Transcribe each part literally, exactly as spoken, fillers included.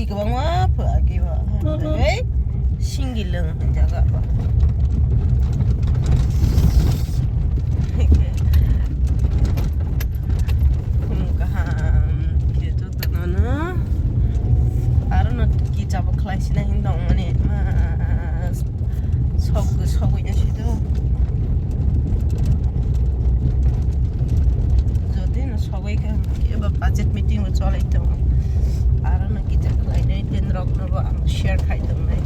Kwbangma pho agi ba. Singi lwng jaga ba. Khum kaham khe jotono no. Aro no kicha bo khlai sina hin dong mani. Ma sok sok oi si do. Jodi no sogwi kha eba budget meeting o cholai tongo. Aro no kicha khlai nai ten rok no bo ang share khai tongnai.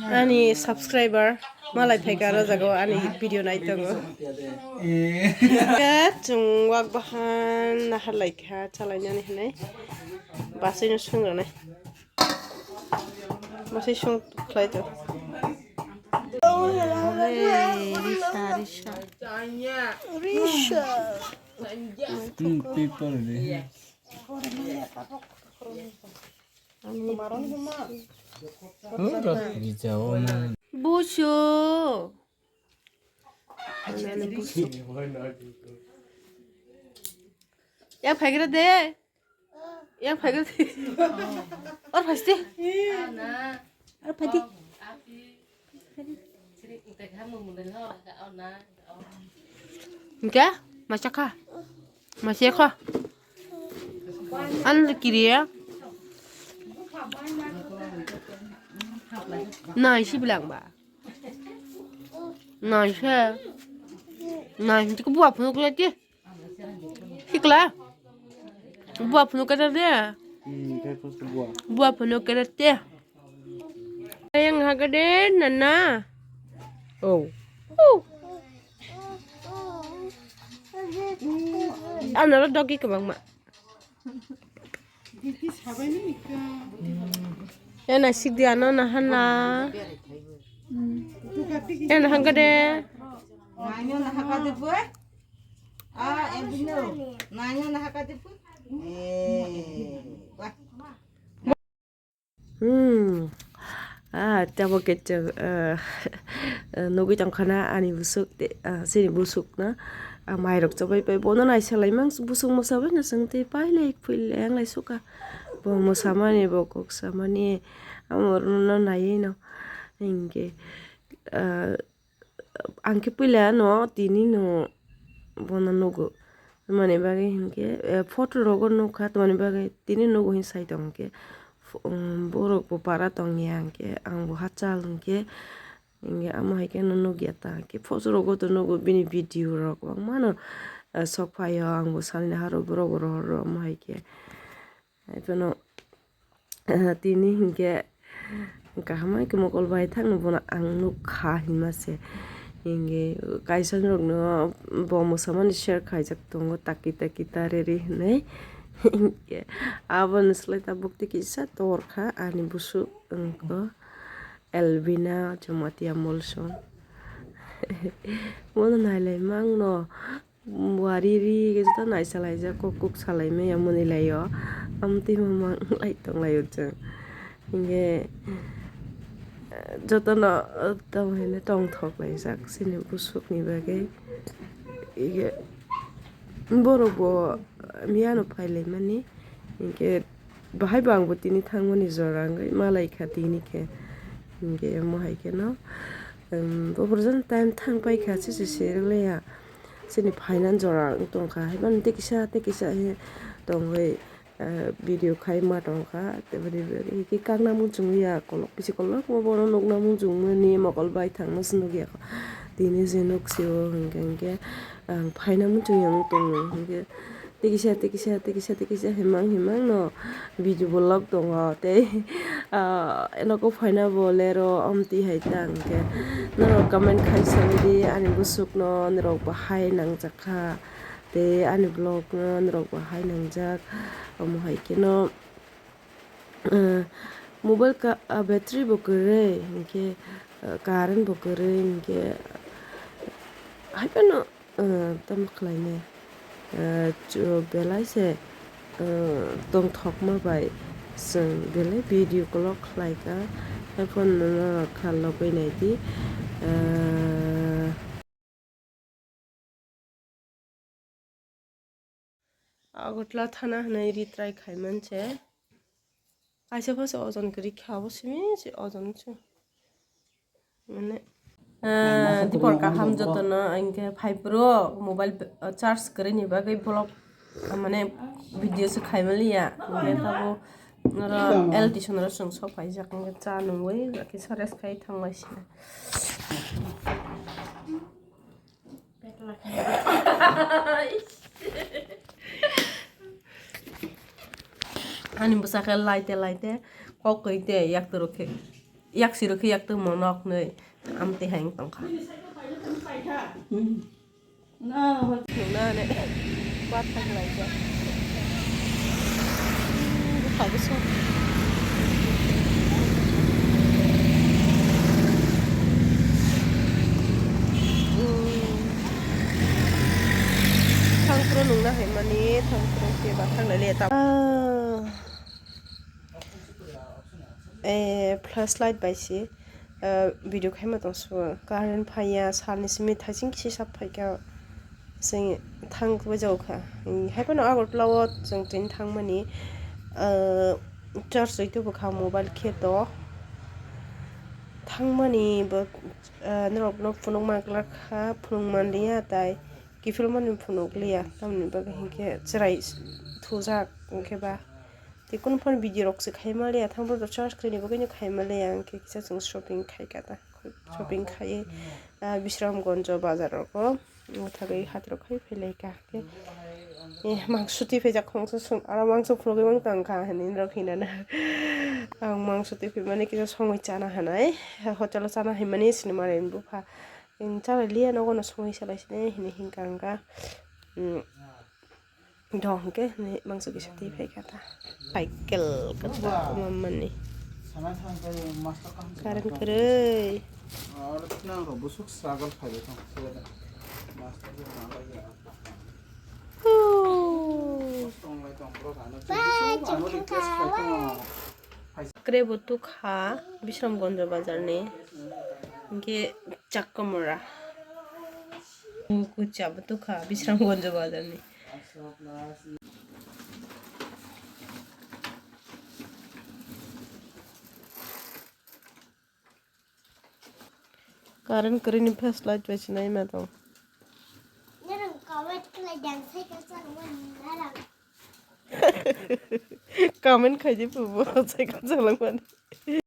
Ani subscriber malai phaikha aro jaga o ani video nai tongo. Ka chwng wak bahan nahar lai kha chalai nani hinui basai no sung rwnai. Basai sung khlai to. Risa, risa. Risa. Hmm, people ni. Busu. Ya phaigra de. Ya phaigra de. Or phaiste. Or phaidi. Hingke? Masa kha? Masa kha? An kiriya? Nai si bilang ba? Nai se? Nai si ko buat phunuk lagi? Hikla? Buah phunuk kata dia. Hmm, kayak pas buah. Buah phunuk kata dia. Yang haga de nana. Oh. Oh. Ano lo dogi kebang ma. Ena sidi ano nahana. Ena hangkade. Nanya nahakade bue. Ah, ebino. Nanya nahakade bue. Eh, wah. Hmm. Ah, tabo kecheng, eh, eh, nugui tongkhana ani busuk, te, ah, sini busuk na, ah, mairok chobai pai, bono naisalaimang busuk mosabai na chwng tei pailai phuilai ang lai suka. Bo mosamani, bo kok samani, amo rwno naiwi no, hinkhe, ah, Ang khe puila no tini no bono nugo. Mani bagwi hinkhe, eh, photo rogo nukha, tamani bagwi tini nugo hin sai tong khe. Ph-, um, borok bo para tong ya hinkhe, ang bo hachal hinkhe, hinkhe amo hai khe no nukya ta. Hinkhe photo rogo to nugo bini video rok kwbangma no, eh, sok phaio, ang bo salni haro borok bo rohor rw amo hai khe. Haiphano, ah, tini hinkhe kaham hai khe mokol bai thangno bono ang nukha hinma se. Hinkhe kaisa norokno bo mwsamani share khaijak tongo, taki taki ta riri hinwi. Hinkhe aboni slai tabuk tei kisa torkha ani busuk wngkha Elvina Jamatia Molson. Bono nailai mangno. Wari ri khe joto naisalaijak, kok kok salaimaya mwnwi laio. Amtwi mamang lai tonglaio chwng. Hinkhe, eh, jotono, eh, tamo hino tongthok laijak chini busukni bagwi. Hinkhe borok bo miyano phailaimani. Hinkhe, Bahai bo ang bo tini thangmani jora wngwi ma lai kha tini khe. Hinkhe omo hai kheno, um, bo borok jani time thang pai kha, se se se rwlaiya. Chini phainani jora wng tong kha, haibano tei kisa tei kisa he tongwi, eh, video khai ma tong kha. Tei bini bagwi hinkhe kakna muchungya, kolok bisi kolok bo bono nukna muchungmani mokol bai thangma se nukya kho. Tini je nuk sio hinkhe, hinkhe ang phaina muchungya wng tongo hinkhe. Tei kisa, tei kisa, tei kisa, tei kisa himang himang no video bo log tongo tei, ah, eno kok phaina bo lero amtwi hai ta hinkhe norok comment khai sabaidi ani busuk no norok bo hai nangjak kha tei ani vlog no norok bo hai nangjak omo hai kheno. Ah, mobile ka, ah, battery bo kwrwi hinkhe, ah, current bo kwrwi hinkhe, haibano, ah, tamo khlainai, ah, chu-, belai se, ah, tongthokma bai chwng belai video kolok khlaikha, haiphano norok kha logwi naidi, ah, Agartala thana hwnwi retry khai man se. Kaisa pha se ojon kwrwi kha, abo simi se ojon se. Mane, ah, dipor kaham jotono, hinkhe phai phuru mobile, ah, charge kwrwini bagwi vlog, ah, mane video se khai manliya. Hinkhe abo oro electrician oro chwng sok paijak, hinkhe cha nungwi kisa rest khai thangbai sina. Ani bwsa khe laite laite kok kwi te yak toro khe, yak siro khe yak tongmo nok nwi amtwi hai wng tongkha. Nungna ne. Bwkha bwswk. Thangphuru nungna hai mani, thangphuru khe ba thang lai le tam. Ah. Eh, flashlight bai se, eh, video khaima tong se bo. Current phaiya, salni simi thaising kisa sak phaikha, chwng thang bai jago kha. Hai phano Agartala o chwng train thangmani, eh, charge rwi tubu kha mobile khe to. Thangmani bo, eh, norok no phunuk man glak kha, phunuk manliya tai kiphilmani phunuk liya, tamni bagwi hinkhe chwrai thujak hinkhe ba. Tei kunu phano video rok se khai manliya, thang phuru charge kwrwini bagwino khai manliya, ang khe kisa chwng shopping khai kha ta, shopping khaiwi, ah, Bisramganj bazar rogo, o thagwi hat rok khai phai lai kha. Khe, eh, mangso twi phaijak, mangso song, aro mangso phunugwi mang tong kha hinwi norok hinana. Ang mangso twi phaimani kisa songwi chana hinwi, hotel o chana hinmani sinimari bupha. Chana liya nogo no songwi salai sini hinwi hinkha ang kha. Hmm. Dong hwnkhe hinwi mangso kisa twi phai kha ta. Cycle kwchak mamani. Current kwrwi. Huu. Kwrwi bo tukha Bisramganj bazar ni. Hinkhe Chakkamura. Kucha bo tukha Bisramganj bazar ni. Current kwrwini flashlight bai se naima tong. Norok comment khlai di, ang cycle chalokmani narang. Comment khaidi pubo cycle chalokmani.